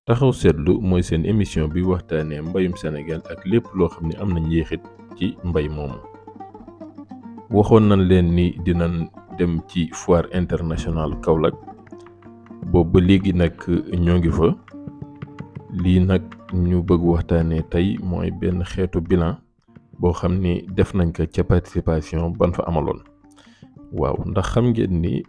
taxaw seetlu mooy seen émission bi waxtaanee mbayum Sénégal ak lépp loo xam ne am na njeexit ci mbay moomu. waxoon nañ leen ni dinañ dem ci foire internationale Kaolack boobu ba léegi nag ñoo ngi fa. lii nag ñu bëgg waxtaanee tey mooy benn xeetu bilan boo xam ni def nañ ko ca participation ban fa amaloon. waaw ndax xam ngeen ni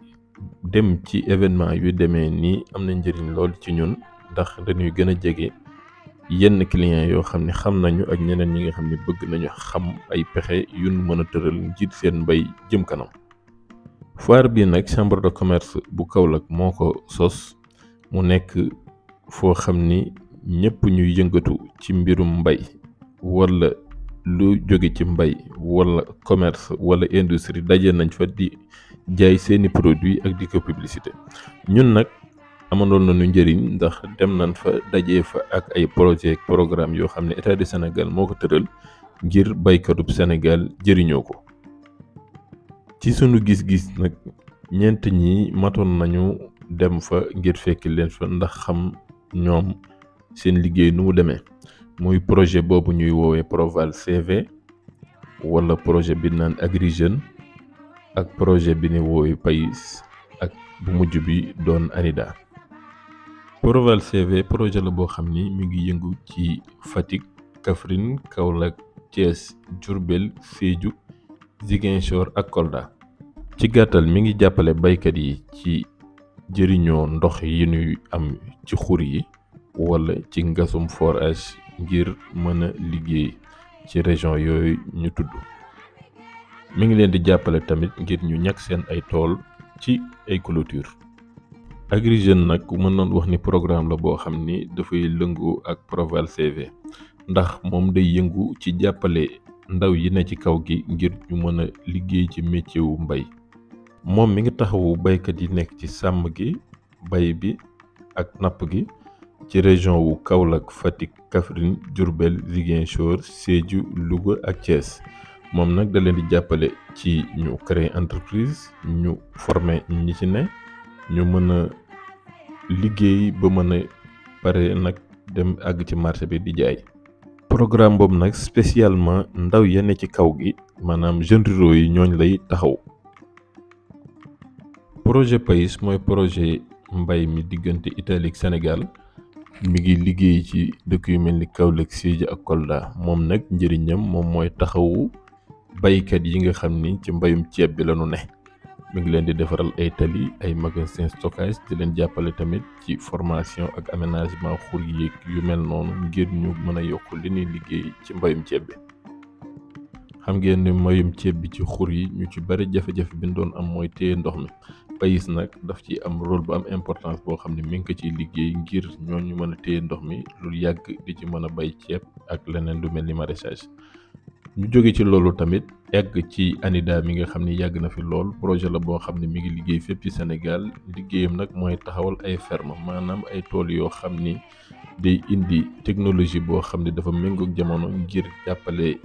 dem ci événement yu demee nii am na njëriñ lool ci ñun ndax dañuy gën a jege yenn clients yoo xam ne xam nañu ak ñeneen ñi nga xam ne bëgg nañu xam ay pexe yu ñu mën a tëral ngir seen mbay jëm kanam. foire bi nag chambre de commerce bu Kaolack moo ko sos mu nekk foo xam ni ñëpp ñuy yëngatu ci mbirum mbay wala lu jóge ci mbay wala commerce wala industrie daje nañ fa di jaay seeni produit ak di ko publicité. ñun nag amaloon nañu njëriñ ndax dem nañ fa dajee fa ak ay projet programme yoo xam ne état du Sénégal moo ko tëral ngir baykatub Sénégal jëriñoo ko. ci sunu gis-gis nag ñeent ñi matoon nañu dem fa ngir fekki leen fa ndax xam ñoom seen liggéey nu mu demee. muy projet boobu ñuy woowee Proval CV wala projet bi naan Agri Jeunes ak projet bi ni woowee PAIS ak bu mujj bi doon ANIDA. Proval CV projet la boo xam ni mi ngi yëngu ci Fatick, Kaffrine, Kaolack, Thiès, Diourbel, Sédhiou, Ziguinchor ak Kolda. ci gàttal mi ngi jàppale baykat yi ci jëriñoo ndox yi ñuy am ci xur yi wala ci ngasum forage ngir mën a liggéey ci région yooyu ñu tudd. mi ngi leen di jàppale tamit ngir ñu ñàkk seen ay tool ci ay clôture. Agri Jeunes nag mën noon wax ni programme la boo xam ni dafay lëngoo ak Proval CV ndax moom day yëngu ci jàppale ndaw yi ne ci kaw gi ngir ñu mën a liggéey ci métier wu mbay. moom mi ngi taxawu baykat yi nekk ci sàmm gi, bay bi ak napp gi ci région wu Kaolack, Fatick, Kaffrine, Diourbel, Ziguinchor, Sédhiou, Louga ak Thiès. moom nag da leen di jàppale ci ñu créer entreprise, ñu former ñi ci ne, ñu mën a liggéey ba mën a pare nag dem àgg ci marché bi di jaay. programme boobu nag spécialement ndaw yenn ci kaw gi maanaam jeunes ruraux yi ñooñ lay taxaw. projet PAIS mooy projet mbay mi diggante Italie ak Sénégal. mi ngi liggéey ci dëkk yu mel ni Kaolack, Sédhiou ak Kolda. moom nag njëriñam moom mooy taxawu baykat yi nga xam ni ci mbayum ceeb bi lañu ne. mi ngi leen di defaral ay tali, ay magasin stockage, di leen jàppale tamit ci formation ak aménagement xur yeeg yu mel noonu ngir ñu mën a yokk li ñuy liggéey ci mbayum ceeb bi. xam ngeen ni mbayum ceeb bi ci xur yi ñu ci bari jafe-jafe bi ñu doon am mooy téye ndox mi. PAIS nag daf ci am rôle bu am importance boo xam ne mi ngi ko ciy liggéey ngir ñooñu mën a téye ndox mi lu yàgg di ci mën a bay ceeb ak leneen lu mel ni maraîchage. ñu jóge ci loolu tamit egg ci ANIDA mi nga xam ni yàgg na fi lool. projet la boo xam ne mi ngi liggéey fépp ci Sénégal. liggéeyam nag mooy taxawal ay ferme maanaam ay tool yoo xam ni day indi technologie boo xam ne dafa méngoog jamono ngir jàppale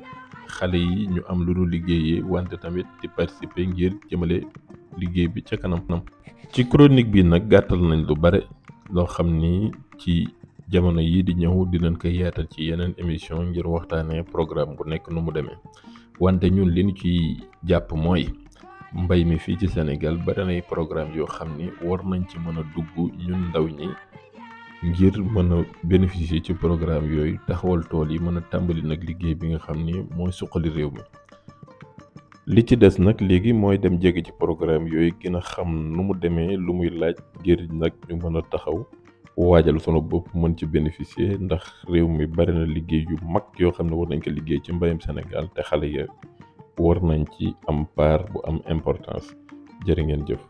xale yi ñu am lu ñu liggéeyee wante tamit di participer ngir jëmale liggéey bi ca kanam. ci chronique bi nag gàttal nañ lu bare loo xam ni ci jamono yi di ñëw dinañ ko yaatal ci yeneen émission ngir waxtaanee programme bu nekk nu mu demee. wante ñun li ñu ciy jàpp mooy mbay mi fii ci Sénégal bari nay programme yoo xam ni war nañ ci mën a dugg ñun ndaw ñi ngir mën a bénéficier ci programme yooyu taxawal tool yi mën a tàmbali nag liggéey bi nga xam ni mooy suqali réew mi. li ci des nag léegi mooy dem jege ci programme yooyu gën a xam nu mu demee lu muy laaj ngir nag ñu mën a taxaw waajal sunu bopp mën ci bénéficier ndax réew mi bari na liggéey yu mag yoo xam ne war nañ ko liggéey ci mbayam Sénégal te xale ya war nañ ci am part bu am importance. jërë ngeen jëf.